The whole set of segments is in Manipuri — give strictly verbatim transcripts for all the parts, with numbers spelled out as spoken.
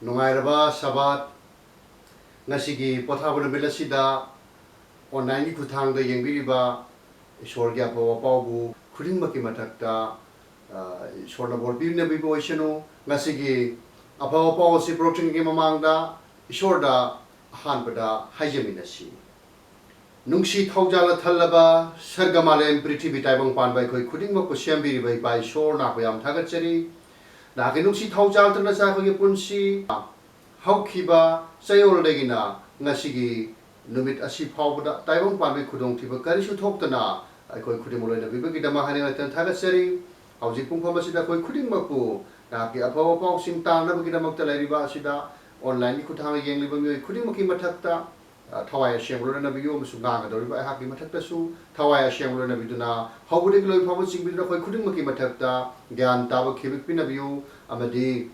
ꯅꯨꯡꯉꯥꯏꯔꯕ ꯁꯕꯥꯠ꯫ ꯉꯁꯤꯒꯤ ꯄꯣꯊꯥꯕ ꯅꯨꯃꯤꯠ ꯑꯁꯤꯗ online-ꯒꯤ ꯈꯨꯠꯊꯥꯡꯗ ꯌꯦꯡꯕꯤꯔꯤꯕ ꯏꯁꯣꯔꯒꯤ ꯑꯐꯕ ꯄꯥꯎꯕꯨ ꯈꯨꯗꯤꯡꯃꯛꯀꯤ ꯃꯊꯛꯇ, ꯑ, ꯏꯁꯣꯔꯅ ꯕꯣꯔ ꯄꯤꯅꯕꯤꯕ ꯑꯣꯏꯁꯅꯨ꯫ ꯉꯁꯤꯒꯤ ꯑꯐꯕ ꯄꯥꯎ ꯑꯁꯤ ꯄꯨꯔꯛꯇ꯭ꯔꯤꯉꯩꯒꯤ ꯃꯃꯥꯡꯗ ꯏꯁꯣꯔꯗ ꯑꯍꯥꯟꯕꯗ ꯍꯥꯏꯖꯃꯤꯟꯅꯁꯤ꯫ ꯅꯨꯡꯁꯤ ꯊꯧꯖꯥꯜꯅ ꯊꯜꯂꯕ ꯁꯔꯒ ꯃꯥꯂꯦꯝ ꯄ꯭ꯔꯤꯊꯤꯕꯤ ꯇꯥꯏꯕꯪ ꯄꯥꯟꯕ ꯑꯩꯈꯣꯏ ꯈꯨꯗꯤꯡꯃꯛꯄꯨ ꯁꯦꯝꯕꯤꯔꯤꯕ ꯏꯄꯥ ꯏꯁꯣꯔ, ꯅꯥꯄꯨ ꯌꯥꯝ ꯊꯥꯒꯠꯆꯔꯤ꯫ ꯅꯍꯥꯛꯀꯤ ꯅꯨꯡꯁꯤ ꯊꯧꯖꯥꯜꯇꯅ ꯑꯩꯈꯣꯏꯒꯤ ꯄꯨꯟꯁꯤ ꯍꯧꯈꯤꯕ ꯆꯌꯣꯜꯗꯒꯤꯅ ꯉꯁꯤꯒꯤ ꯅꯨꯃꯤꯠ ꯑꯁꯤ ꯐꯥꯎꯕꯗ ꯇꯥꯏꯕꯪ ꯄꯥꯟꯕꯒꯤ ꯈꯨꯗꯣꯡꯊꯤꯕ ꯀꯔꯤꯁꯨ ꯊꯣꯛꯇꯅ ꯑꯩꯈꯣꯏ ꯈꯨꯗꯤꯡꯃꯛ ꯂꯣꯏꯅꯕꯤꯕꯒꯤꯗꯃꯛ ꯍꯥꯏꯅ ꯉꯥꯛꯇꯅ ꯊꯥꯒꯠꯆꯔꯤ꯫ ꯍꯧꯖꯤꯛ ꯄꯨꯡꯐꯝ ꯑꯁꯤꯗ ꯑꯩꯈꯣꯏ ꯈꯨꯗꯤꯡꯃꯛꯄꯨ ꯅꯍꯥꯛꯀꯤ ꯑꯐꯕ ꯄꯥꯎꯁꯤꯡ ꯇꯥꯅꯕꯒꯤꯗꯃꯛꯇ ꯂꯩꯔꯤꯕ ꯑꯁꯤꯗ online-ꯒꯤ ꯈꯨꯠꯊꯥꯡꯗ ꯌꯦꯡꯂꯤꯕ ꯃꯤꯑꯣꯏ ꯈꯨꯗꯤꯡꯃꯛꯀꯤ ꯃꯊꯛꯇ, ꯑ, ꯊꯋꯥꯏ ꯑꯁꯦꯡꯕ ꯂꯣꯏꯅꯕꯤꯌꯨ, ꯑꯃꯁꯨꯡ ꯉꯥꯡꯒꯗꯧꯔꯤꯕ ꯑꯩꯍꯥꯛꯀꯤ ꯃꯊꯛꯇꯁꯨ ꯊꯋꯥꯏ ꯑꯁꯦꯡꯕ ꯂꯣꯏꯅꯕꯤꯗꯨꯅ ꯍꯧꯕꯗꯒꯤ ꯂꯣꯏꯕ ꯐꯥꯎꯕ ꯆꯤꯡꯕꯤꯗꯨꯅ ꯑꯩꯈꯣꯏ ꯈꯨꯗꯤꯡꯃꯛꯀꯤ ꯃꯊꯛꯇ ꯒ꯭ꯌꯥꯟ ꯇꯥꯕ ꯈꯦꯕꯤꯛ ꯄꯤꯅꯕꯤꯌꯨ, ꯑꯃꯗꯤ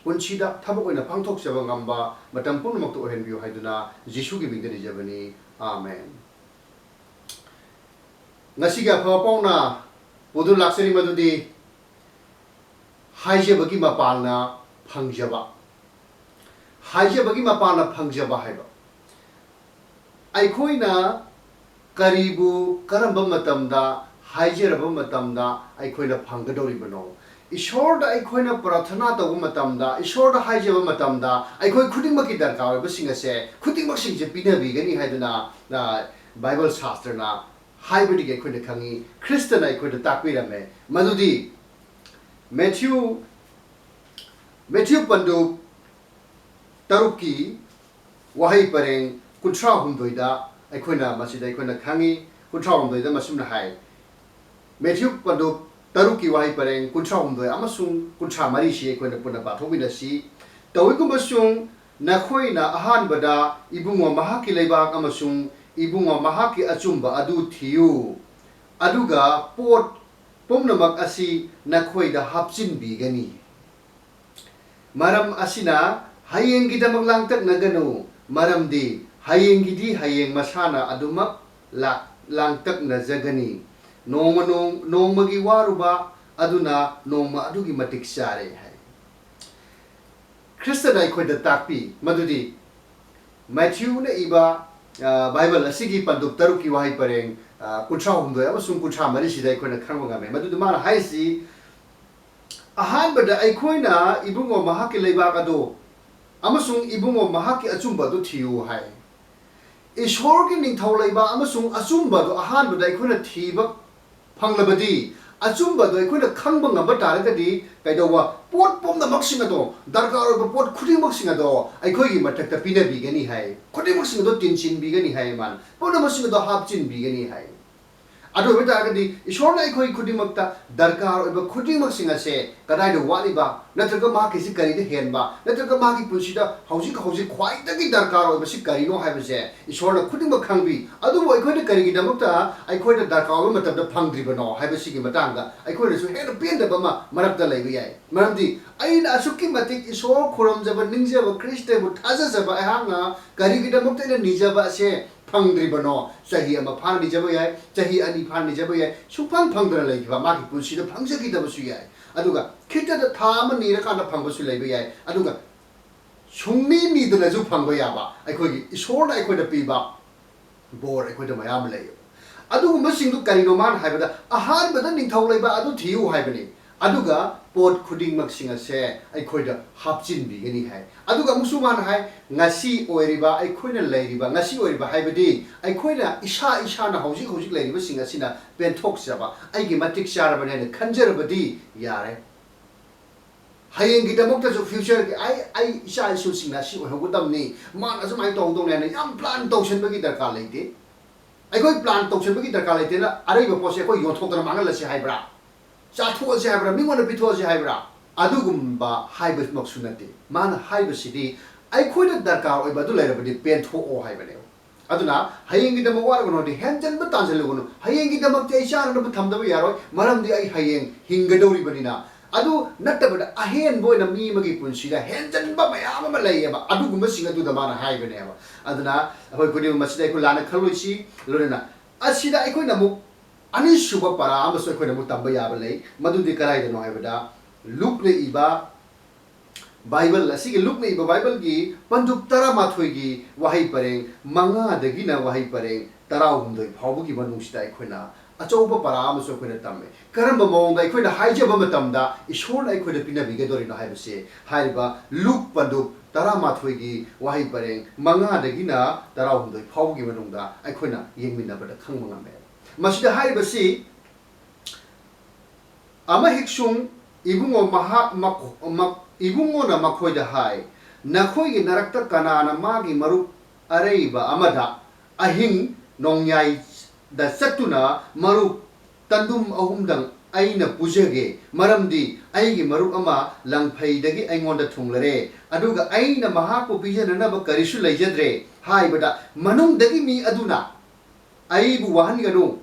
ꯄꯨꯟꯁꯤꯗ ꯊꯕꯛ ꯑꯣꯏꯅ ꯄꯥꯡꯊꯣꯛꯆꯕ ꯉꯝꯕ ꯃꯇꯝ ꯄꯨꯝꯅꯃꯛꯇ ꯑꯣꯏꯍꯟꯕꯤꯌꯨ ꯍꯥꯏꯗꯨꯅ ꯖꯤꯁꯨꯒꯤ ꯃꯤꯡꯗ ꯅꯤꯖꯕꯅꯤ꯫ ꯑꯥꯃꯦꯟ꯫ ꯉꯁꯤꯒꯤ ꯑꯐꯕ ꯄꯥꯎꯅ ꯄꯨꯗꯨꯅ ꯂꯥꯛꯆꯔꯤ ꯃꯗꯨꯗꯤ ꯍꯥꯏꯖꯕꯒꯤ ꯃꯄꯥꯟꯅ ꯐꯪꯖꯕ꯫ ꯍꯥꯏꯖꯕꯒꯤ ꯃꯄꯥꯟꯅ ꯐꯪꯖꯕ ꯍꯥꯏꯕ꯫ ꯑꯩꯈꯣꯏꯅ ꯀꯔꯤꯕꯨ ꯀꯔꯝꯕ ꯃꯇꯝꯗ ꯍꯥꯏꯖꯔꯕ ꯃꯇꯝꯗ ꯑꯩꯈꯣꯏꯅ ꯐꯪꯒꯗꯧꯔꯤꯕꯅꯣ? ꯏꯁꯣꯔꯗ ꯑꯩꯈꯣꯏꯅ ꯄ꯭ꯔꯥꯊꯅꯥ ꯇꯧꯕ ꯃꯇꯝꯗ, ꯏꯁꯣꯔꯗ ꯍꯥꯏꯖꯕ ꯃꯇꯝꯗ ꯑꯩꯈꯣꯏ ꯈꯨꯗꯤꯡꯃꯛꯀꯤ ꯗꯔꯀꯥꯔ ꯑꯣꯏꯕꯁꯤꯡ ꯑꯁꯦ, ꯈꯨꯗꯤꯡꯃꯛꯁꯤꯡꯁꯦ ꯄꯤꯅꯕꯤꯒꯅꯤ ꯍꯥꯏꯗꯨꯅ, ꯑ, ꯕꯥꯏꯕꯜ ꯁꯥꯁꯇ꯭ꯔꯅ ꯍꯥꯏꯕꯗꯒꯤ ꯑꯩꯈꯣꯏꯅ ꯈꯪꯉꯤ, ꯈ꯭ꯔꯤꯁꯇꯅ ꯑꯩꯈꯣꯏꯗ ꯇꯥꯛꯄꯤꯔꯝꯃꯦ꯫ ꯃꯗꯨꯗꯤ ꯃꯦꯊ꯭ꯌꯨ, ꯃꯦꯊ꯭ꯌꯨ ꯄꯟꯗꯨꯞ ꯇꯔꯨꯛꯀꯤ ꯋꯥꯍꯩ ꯄꯔꯦꯡ ꯀꯨꯟꯊ꯭ꯔꯥ ꯍꯨꯝꯗꯣꯏꯗ ꯑꯩꯈꯣꯏꯅ, ꯃꯁꯤꯗ ꯑꯩꯈꯣꯏꯅ ꯈꯪꯉꯤ, ꯀꯨꯟꯊ꯭ꯔꯥ ꯍꯨꯝꯗꯣꯏꯗ ꯃꯁꯨꯝꯅ ꯍꯥꯏ, ꯃꯦꯊ꯭ꯌꯨ ꯄꯟꯗꯨꯞ ꯇꯔꯨꯛꯀꯤ ꯋꯥꯍꯩ ꯄꯔꯦꯡ ꯀꯨꯟꯊ꯭ꯔꯥ ꯍꯨꯝꯗꯣꯏ ꯑꯃꯁꯨꯡ ꯀꯨꯟꯊ꯭ꯔꯥ ꯃꯔꯤꯁꯤ ꯑꯩꯈꯣꯏꯅ ꯄꯨꯟꯅ ꯄꯥꯊꯣꯛꯃꯤꯟꯅꯁꯤ꯫ "ꯇꯧꯏꯒꯨꯝꯕꯁꯨꯡ ꯅꯈꯣꯏꯅ ꯑꯍꯥꯟꯕꯗ ꯏꯕꯨꯡꯉꯣ ꯃꯍꯥꯛꯀꯤ ꯂꯩꯕꯥꯛ ꯑꯃꯁꯨꯡ ꯏꯕꯨꯡꯉꯣ ꯃꯍꯥꯛꯀꯤ ꯑꯆꯨꯝꯕ ꯑꯗꯨ ꯊꯤꯌꯨ, ꯑꯗꯨꯒ ꯄꯣꯠ ꯄꯨꯝꯅꯃꯛ ꯑꯁꯤ ꯅꯈꯣꯏꯗ ꯍꯥꯞꯆꯤꯟꯕꯤꯒꯅꯤ꯫ ꯃꯔꯝ ꯑꯁꯤꯅ ꯍꯌꯦꯡꯒꯤꯗꯃꯛ ꯂꯥꯡꯇꯛꯅꯒꯅꯨ, ꯃꯔꯝꯗꯤ ꯍꯌꯦꯡꯒꯤꯗꯤ ꯍꯌꯦꯡ ꯃꯁꯥꯅ ꯑꯗꯨꯃꯛ ꯂꯥ-, ꯂꯥꯡꯇꯛꯅꯖꯒꯅꯤ꯫ ꯅꯣꯡꯃ ꯅꯣꯡ-, ꯅꯣꯡꯃꯒꯤ ꯋꯥꯔꯨꯕ ꯑꯗꯨꯅ ꯅꯣꯡꯃ ꯑꯗꯨꯒꯤ ꯃꯇꯤꯛ ꯆꯥꯔꯦ" ꯍꯥꯏ꯫ ꯈ꯭ꯔꯤꯁꯇꯅ ꯑꯩꯈꯣꯏꯗ ꯇꯥꯛꯄꯤ ꯃꯗꯨꯗꯤ ꯃꯦꯊ꯭ꯌꯨꯅ ꯏꯕ, ꯑ, ꯕꯥꯏꯕꯜ ꯑꯁꯤꯒꯤ ꯄꯟꯗꯨꯞ ꯇꯔꯨꯛꯀꯤ ꯋꯥꯍꯩ ꯄꯔꯦꯡ, ꯑ, ꯀꯨꯟꯊ꯭ꯔꯥ ꯍꯨꯝꯗꯣꯏ ꯑꯃꯁꯨꯡ ꯀꯨꯟꯊ꯭ꯔꯥ ꯃꯔꯤꯁꯤꯗ ꯑꯩꯈꯣꯏꯅ ꯈꯪꯕ ꯉꯝꯃꯦ꯫ ꯃꯗꯨꯗꯤ ꯃꯥꯅ ꯍꯥꯏꯔꯤꯁꯤ, "ꯑꯍꯥꯟꯕꯗ ꯑꯩꯈꯣꯏꯅ ꯏꯕꯨꯡꯉꯣ ꯃꯍꯥꯛꯀꯤ ꯂꯩꯕꯥꯛ ꯑꯗꯨ ꯑꯃꯁꯨꯡ ꯏꯕꯨꯡꯉꯣ ꯃꯍꯥꯛꯀꯤ ꯑꯆꯨꯝꯕ ꯑꯗꯨ ꯊꯤꯌꯨ" ꯍꯥꯏ꯫ ꯏꯁꯣꯔꯒꯤ ꯅꯤꯡꯊꯧ ꯂꯩꯕꯥꯛ ꯑꯃꯁꯨꯡ ꯑꯆꯨꯝꯕ ꯑꯗꯨ ꯑꯍꯥꯟꯕꯗ ꯑꯩꯈꯣꯏꯅ ꯊꯤꯕ ꯐꯪꯂꯕꯗꯤ, ꯑꯆꯨꯝꯕꯗꯣ ꯑꯩꯈꯣꯏꯅ ꯈꯪꯕ ꯉꯝꯕ ꯇꯥꯔꯒꯗꯤ, ꯀꯩꯗꯧꯕ, ꯄꯣꯠ ꯄꯨꯝꯅꯃꯛꯁꯤꯡ ꯑꯗꯣ, ꯗꯔꯀꯥꯔ ꯑꯣꯏꯕ ꯄꯣꯠ ꯈꯨꯗꯤꯡꯃꯛꯁꯤꯡ ꯑꯗꯣ ꯑꯩꯈꯣꯏꯒꯤ ꯃꯊꯛꯇ ꯄꯤꯅꯕꯤꯒꯅꯤ ꯍꯥꯏ, ꯈꯨꯗꯤꯡꯃꯛꯁꯤꯡ ꯑꯗꯣ ꯇꯤꯟꯁꯤꯟꯕꯤꯒꯅꯤ ꯍꯥꯏ, ꯃꯥꯅ ꯄꯨꯝꯅꯃꯛꯁꯤꯡ ꯑꯗꯣ ꯍꯥꯞꯆꯤꯟꯕꯤꯒꯅꯤ ꯍꯥꯏ꯫ ꯑꯗꯨ ꯑꯣꯏꯕ ꯇꯥꯔꯒꯗꯤ, ꯏꯁꯣꯔꯅ ꯑꯩꯈꯣꯏ ꯈꯨꯗꯤꯡꯃꯛꯇ ꯗꯔꯀꯥꯔ ꯑꯣꯏꯕ ꯈꯨꯗꯤꯡꯃꯛꯁꯤꯡ ꯑꯁꯦ ꯀꯗꯥꯏꯗ ꯋꯥꯠꯂꯤꯕ, ꯅꯠꯇ꯭ꯔꯒ ꯃꯍꯥꯛꯀꯤꯁꯤ ꯀꯔꯤꯗ ꯍꯦꯟꯕ, ꯅꯠꯇ꯭ꯔꯒ ꯃꯍꯥꯛꯀꯤ ꯄꯨꯟꯁꯤꯗ ꯍꯧꯖꯤꯛ ꯍꯧꯖꯤꯛ ꯈ꯭ꯋꯥꯏꯗꯒꯤ ꯗꯔꯀꯥꯔ ꯑꯣꯏꯕꯁꯤ ꯀꯔꯤꯅꯣ ꯍꯥꯏꯕꯁꯦ ꯏꯁꯣꯔꯅ ꯈꯨꯗꯤꯡꯃꯛ ꯈꯪꯕꯤ꯫ ꯑꯗꯨꯕꯨ ꯑꯩꯈꯣꯏꯅ ꯀꯔꯤꯒꯤꯗꯃꯛꯇ ꯑꯩꯈꯣꯏꯅ ꯗꯔꯀꯥꯔ ꯑꯣꯏꯕ ꯃꯇꯝꯗ ꯐꯪꯗ꯭ꯔꯤꯕꯅꯣ ꯍꯥꯏꯕꯁꯤꯒꯤ ꯃꯇꯥꯡꯗ ꯑꯩꯈꯣꯏꯅꯁꯨ ꯍꯦꯟꯅ ꯄꯦꯟꯗꯕ ꯑꯃ ꯃꯔꯛꯇ ꯂꯩꯕ ꯌꯥꯏ꯫ ꯃꯔꯝꯗꯤ ꯑꯩꯅ ꯑꯁꯨꯛꯀꯤ ꯃꯇꯤꯛ ꯏꯁꯣꯔ ꯈꯨꯔꯨꯝꯖꯕ, ꯅꯤꯡꯖꯕ, ꯈ꯭ꯔꯤꯁꯇꯕꯨ ꯊꯥꯖꯖꯕ ꯑꯩꯍꯥꯛꯅ ꯀꯔꯤꯒꯤꯗꯃꯛꯇ ꯑꯩꯅ ꯅꯤꯖꯕ ꯑꯁꯦ ꯐꯪꯗ꯭ꯔꯤꯕꯅꯣ? ꯆꯍꯤ ꯑꯃ ꯐꯥꯅ ꯅꯤꯖꯕ ꯌꯥꯏ, ꯆꯍꯤ ꯑꯅꯤ ꯐꯥꯅ ꯅꯤꯖꯕ ꯌꯥꯏ, ꯁꯨꯡꯐꯪ ꯐꯪꯗꯅ ꯂꯩꯈꯤꯕ, ꯃꯥꯒꯤ ꯄꯨꯟꯁꯤꯗ ꯐꯪꯖꯈꯤꯗꯕꯁꯨ ꯌꯥꯏ꯫ ꯑꯗꯨꯒ ꯈꯤꯇꯗ ꯊꯥ ꯑꯃ ꯅꯤꯔꯀꯥꯟꯗ ꯐꯪꯕꯁꯨ ꯂꯩꯕ ꯌꯥꯏ꯫ ꯑꯗꯨꯒ ꯁꯨꯡꯅꯤ ꯅꯤꯗꯅꯁꯨ ꯐꯪꯕ ꯌꯥꯕ, ꯑꯩꯈꯣꯏꯒꯤ ꯏꯁꯣꯔꯅ ꯑꯩꯈꯣꯏꯗ ꯄꯤꯕ ꯕꯣꯔ ꯑꯩꯈꯣꯏꯗ ꯃꯌꯥꯝ ꯑꯃ ꯂꯩꯌꯦꯕ꯫ ꯑꯗꯨꯒꯨꯝꯕꯁꯤꯡꯗꯨ ꯀꯔꯤꯅꯣ ꯃꯥꯅ ꯍꯥꯏꯕꯗ, "ꯑꯍꯥꯟꯕꯗ ꯅꯤꯡꯊꯧ ꯂꯩꯕꯥꯛ ꯑꯗꯨ ꯊꯤꯌꯨ" ꯍꯥꯏꯕꯅꯤ, ꯑꯗꯨꯒ ꯄꯣꯠ ꯈꯨꯗꯤꯡꯃꯛꯁꯤꯡ ꯑꯁꯦ ꯑꯩꯈꯣꯏꯗ ꯍꯥꯞꯆꯤꯟꯕꯤꯒꯅꯤ ꯍꯥꯏ꯫ ꯑꯗꯨꯒ ꯑꯃꯨꯛꯁꯨ ꯃꯥꯅ ꯍꯥꯏ, "ꯉꯁꯤ ꯑꯣꯏꯔꯤꯕ, ꯑꯩꯈꯣꯏꯅ ꯂꯩꯔꯤꯕ, ꯉꯁꯤ ꯑꯣꯏꯔꯤꯕ ꯍꯥꯏꯕꯗꯤ ꯑꯩꯈꯣꯏꯅ ꯏꯁꯥ ꯏꯁꯥꯅ ꯍꯧꯖꯤꯛ ꯍꯧꯖꯤꯛ ꯂꯩꯔꯤꯕꯁꯤꯡ ꯑꯁꯤꯅ ꯄꯦꯟꯊꯣꯛꯆꯕ, ꯑꯩꯒꯤ ꯃꯇꯤꯛ ꯆꯥꯔꯕꯅꯤ ꯍꯥꯏꯅ ꯈꯟꯖꯔꯕꯗꯤ ꯌꯥꯔꯦ꯫ ꯍꯌꯦꯡꯒꯤꯗꯃꯛꯇꯁꯨ, ꯐ꯭ꯌꯨꯆꯔꯒꯤ, ꯑꯩ, ꯑꯩ ꯏꯆꯥ ꯏꯁꯨꯁꯤꯡꯅ ꯑꯁꯤ ꯑꯣꯏꯍꯧꯒꯗꯕꯅꯤ, ꯃꯥꯅ ꯑꯁꯨꯃꯥꯏꯅ ꯇꯧꯍꯧꯗꯧꯅꯤ" ꯍꯥꯏꯅ ꯌꯥꯝ ꯄ꯭ꯂꯥꯟ ꯇꯧꯁꯟꯕꯒꯤ ꯗꯔꯀꯥꯔ ꯂꯩꯇꯦ꯫ ꯑꯩꯈꯣꯏ ꯄ꯭ꯂꯥꯟ ꯇꯧꯁꯟꯕꯒꯤ ꯗꯔꯀꯥꯔ ꯂꯩꯇꯦꯅ ꯑꯔꯩꯕ ꯄꯣꯠꯁꯦ ꯑꯩꯈꯣꯏ ꯌꯣꯟꯊꯣꯛꯇꯅ ꯃꯥꯡꯍꯜꯂꯁꯤ ꯍꯥꯏꯕ꯭ꯔꯥ? ꯆꯥꯊꯣꯛꯑꯁꯤ ꯍꯥꯏꯕ꯭ꯔꯥ? ꯃꯤꯉꯣꯟꯗ ꯄꯤꯊꯣꯛꯑꯁꯤ ꯍꯥꯏꯕ꯭ꯔꯥ? ꯑꯗꯨꯒꯨꯝꯕ ꯍꯥꯏꯕꯃꯛꯁꯨ ꯅꯠꯇꯦ꯫ ꯃꯥꯅ ꯍꯥꯏꯕꯁꯤꯗꯤ, ꯑꯩꯈꯣꯏꯅ ꯗꯔꯀꯥꯔ ꯑꯣꯏꯕ ꯑꯗꯨ ꯂꯩꯔꯕꯗꯤ ꯄꯦꯟꯊꯣꯛꯑꯣ ꯍꯥꯏꯕꯅꯦꯕ꯫ ꯑꯗꯨꯅ ꯍꯌꯦꯡꯒꯤꯗꯃꯛ ꯋꯥꯔꯒꯅꯨꯗꯤ ꯍꯦꯟꯖꯟꯕ ꯇꯥꯟꯁꯤꯜꯂꯨꯒꯅꯨ꯫ ꯍꯌꯦꯡꯒꯤꯗꯃꯛꯇꯤ ꯑꯩ ꯆꯥꯅꯅꯕ ꯊꯝꯗꯕ ꯌꯥꯔꯣꯏ, ꯃꯔꯝꯗꯤ ꯑꯩ ꯍꯌꯦꯡ ꯍꯤꯡꯒꯗꯧꯔꯤꯕꯅꯤꯅ꯫ ꯑꯗꯨ ꯅꯠꯇꯕꯗ ꯑꯍꯦꯟꯕ ꯑꯣꯏꯅ ꯃꯤ ꯑꯃꯒꯤ ꯄꯨꯟꯁꯤꯗ ꯍꯦꯟꯖꯟꯕ ꯃꯌꯥꯝ ꯑꯃ ꯂꯩꯌꯦꯕ, ꯑꯗꯨꯒꯨꯝꯕꯁꯤꯡ ꯑꯗꯨꯗ ꯃꯥꯅ ꯍꯥꯏꯕꯅꯦꯕ꯫ ꯑꯗꯨꯅ ꯑꯩꯈꯣꯏ ꯈꯨꯗꯤꯡꯃꯛ ꯃꯁꯤꯗ ꯑꯩꯈꯣꯏ ꯂꯥꯟꯅ ꯈꯜꯂꯣꯏꯁꯤ꯫ ꯂꯣꯏꯅꯅ ꯑꯁꯤꯗ ꯑꯩꯈꯣꯏꯅ ꯑꯃꯨꯛ ꯑꯅꯤꯁꯨꯕ ꯄꯔꯥ ꯑꯃꯁꯨ ꯑꯩꯈꯣꯏꯅ ꯑꯃꯨꯛ ꯇꯝꯕ ꯌꯥꯕ ꯂꯩ꯫ ꯃꯗꯨꯗꯤ ꯀꯗꯥꯏꯗꯅꯣ ꯍꯥꯏꯕꯗ, ꯂꯨꯛꯅ ꯏꯕ ꯕꯥꯏꯕꯜ ꯑꯁꯤꯒꯤ, ꯂꯨꯛꯅ ꯏꯕ ꯕꯥꯏꯕꯜꯒꯤ ꯄꯟꯗꯨꯞ ꯇꯔꯥꯃꯥꯊꯣꯏꯒꯤ ꯋꯥꯍꯩ ꯄꯔꯦꯡ ꯃꯉꯥꯗꯒꯤꯅ ꯋꯥꯍꯩ ꯄꯔꯦꯡ ꯇꯔꯥꯍꯨꯝꯗꯣꯏ ꯐꯥꯎꯕꯒꯤ ꯃꯅꯨꯡꯁꯤꯗ ꯑꯩꯈꯣꯏꯅ ꯑꯆꯧꯕ ꯄꯔꯥ ꯑꯃꯁꯨ ꯑꯩꯈꯣꯏꯅ ꯇꯝꯃꯦ꯫ ꯀꯔꯝꯕ ꯃꯑꯣꯡꯗ ꯑꯩꯈꯣꯏꯅ ꯍꯥꯏꯖꯕ ꯃꯇꯝꯗ ꯏꯁꯣꯔꯅ ꯑꯩꯈꯣꯏꯗ ꯄꯤꯅꯕꯤꯒꯗꯧꯔꯤꯅꯣ ꯍꯥꯏꯕꯁꯦ ꯍꯥꯏꯔꯤꯕ ꯂꯨꯛ ꯄꯟꯗꯨꯞ ꯇꯔꯥꯃꯥꯊꯣꯏꯒꯤ ꯋꯥꯍꯩ ꯄꯔꯦꯡ ꯃꯉꯥꯗꯒꯤꯅ ꯇꯔꯥꯍꯨꯝꯗꯣꯏ ꯐꯥꯎꯕꯒꯤ ꯃꯅꯨꯡꯗ ꯑꯩꯈꯣꯏꯅ ꯌꯦꯡꯃꯤꯟꯅꯕꯗ ꯈꯪꯕ ꯉꯝꯃꯦ꯫ ꯃꯁꯤꯗ ꯍꯥꯏꯔꯤꯕꯁꯤ, ꯑꯃ ꯍꯤꯛꯁꯨꯡ ꯏꯕꯨꯡꯉꯣ ꯃꯍꯥꯛ ꯃꯈꯣ-, ꯃ-, ꯏꯕꯨꯡꯉꯣꯅ ꯃꯈꯣꯏꯗ ꯍꯥꯏ, "ꯅꯈꯣꯏꯒꯤ ꯅꯔꯛꯇ ꯀꯅꯥꯅ ꯃꯥꯒꯤ ꯃꯔꯨꯞ ꯑꯔꯩꯕ ꯑꯃꯗ ꯑꯍꯤꯡ ꯅꯣꯡꯌꯥꯏꯗ ꯆꯠꯇꯨꯅ ꯃꯔꯨꯞ ꯇꯟꯗꯨꯝ ꯑꯍꯨꯝꯗꯪ ꯑꯩꯅ ꯄꯨꯖꯒꯦ, ꯃꯔꯝꯗꯤ ꯑꯩꯒꯤ ꯃꯔꯨꯞ ꯑꯃ ꯂꯪꯐꯩꯗꯒꯤ ꯑꯩꯉꯣꯟꯗ ꯊꯨꯡꯂꯔꯦ, ꯑꯗꯨꯒ ꯑꯩꯅ ꯃꯍꯥꯛꯄꯨ ꯄꯤꯖꯅꯅꯕ ꯀꯔꯤꯁꯨ ꯂꯩꯖꯗ꯭ꯔꯦ" ꯍꯥꯏꯕꯗ, ꯃꯅꯨꯡꯗꯒꯤ ꯃꯤ ꯑꯗꯨꯅ, "ꯑꯩꯕꯨ ꯋꯥꯍꯟꯒꯅꯨ,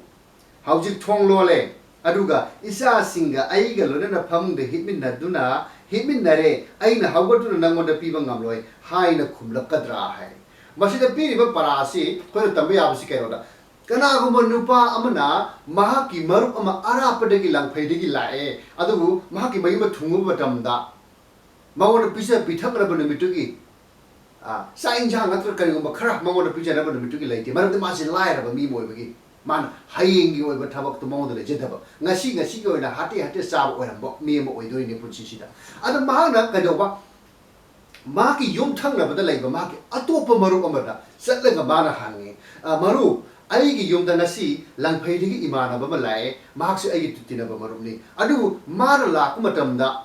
ꯍꯧꯖꯤꯛ ꯊꯣꯡ ꯂꯣꯜꯂꯦ, ꯑꯗꯨꯒ ꯏꯆꯥꯁꯤꯡꯒ ꯑꯩꯒ ꯂꯣꯏꯅꯅ ꯐꯃꯨꯡꯗ ꯍꯤꯞꯃꯤꯟꯅꯗꯨꯅ, ꯍꯤꯞꯃꯤꯟꯅꯔꯦ, ꯑꯩꯅ ꯍꯧꯒꯠꯇꯨꯅ ꯅꯪꯉꯣꯟꯗ ꯄꯤꯕ ꯉꯝꯂꯣꯏ" ꯍꯥꯏꯅ ꯈꯨꯝꯂꯛꯀꯗ꯭ꯔꯥ ꯍꯥꯏ꯫ ꯃꯁꯤꯗ ꯄꯤꯔꯤꯕ ꯄꯔꯥ ꯑꯁꯤ ꯑꯩꯈꯣꯏꯅ ꯇꯝꯕ ꯌꯥꯕꯁꯤ ꯀꯩꯅꯣꯗ, ꯀꯅꯥꯒꯨꯝꯕ ꯅꯨꯄꯥ ꯑꯃꯅ ꯃꯍꯥꯛꯀꯤ ꯃꯔꯨꯞ ꯑꯃ ꯑꯔꯥꯞꯄꯗꯒꯤ ꯂꯪꯐꯩꯗꯒꯤ ꯂꯥꯛꯑꯦ, ꯑꯗꯨꯕꯨ ꯃꯍꯥꯛꯀꯤ ꯃꯌꯨꯝꯗ ꯊꯨꯡꯕ ꯃꯇꯝꯗ ꯃꯉꯣꯟꯗ ꯄꯤꯖ ꯄꯤꯊꯛꯅꯕ ꯅꯨꯃꯤꯠꯇꯨꯒꯤ, ꯑ, ꯆꯥꯛ ꯏꯟꯁꯥꯡ ꯅꯠꯇ꯭ꯔꯒ ꯀꯔꯤꯒꯨꯝꯕ ꯈꯔ ꯃꯉꯣꯟꯗ ꯄꯤꯖꯅꯕ ꯅꯨꯃꯤꯠꯇꯨꯒꯤ ꯂꯩꯇꯦ, ꯃꯔꯝꯗꯤ ꯃꯥꯁꯤ ꯂꯥꯏꯔꯕ ꯃꯤ ꯑꯃ ꯑꯣꯏꯕꯒꯤ꯫ ꯃꯥꯅ ꯍꯌꯦꯡꯒꯤ ꯑꯣꯏꯕ ꯊꯕꯛꯇꯨ ꯃꯉꯣꯟꯗ ꯂꯩꯖꯗꯕ, ꯉꯁꯤ ꯉꯁꯤꯒꯤ ꯑꯣꯏꯅ ꯍꯥꯇꯦ ꯍꯥꯇꯦ ꯆꯥꯕ ꯑꯣꯏꯔꯝꯕ ꯃꯤ ꯑꯃ ꯑꯣꯏꯗꯣꯏꯅꯦ ꯄꯨꯟꯁꯤꯁꯤꯗ꯫ ꯑꯗ ꯃꯍꯥꯛꯅ ꯀꯩꯗꯧꯕ? ꯃꯍꯥꯛꯀꯤ ꯌꯨꯝ ꯊꯪꯅꯕꯗ ꯂꯩꯕ ꯃꯍꯥꯛꯀꯤ ꯑꯇꯣꯞꯄ ꯃꯔꯨꯞ ꯑꯃꯗ ꯆꯠꯂꯒ ꯃꯥꯅ ꯍꯪꯉꯦ, "ꯑ, ꯃꯔꯨꯞ, ꯑꯩꯒꯤ ꯌꯨꯝꯗ ꯉꯁꯤ ꯂꯪꯐꯩꯗꯒꯤ ꯏꯃꯥꯟꯅꯕ ꯑꯃ ꯂꯥꯛꯑꯦ, ꯃꯍꯥꯛꯁꯨ ꯑꯩꯒꯤ ꯇꯤꯟꯅꯕ ꯃꯔꯨꯞꯅꯤ, ꯑꯗꯨꯕꯨ ꯃꯥꯅ ꯂꯥꯛꯄ ꯃꯇꯝꯗ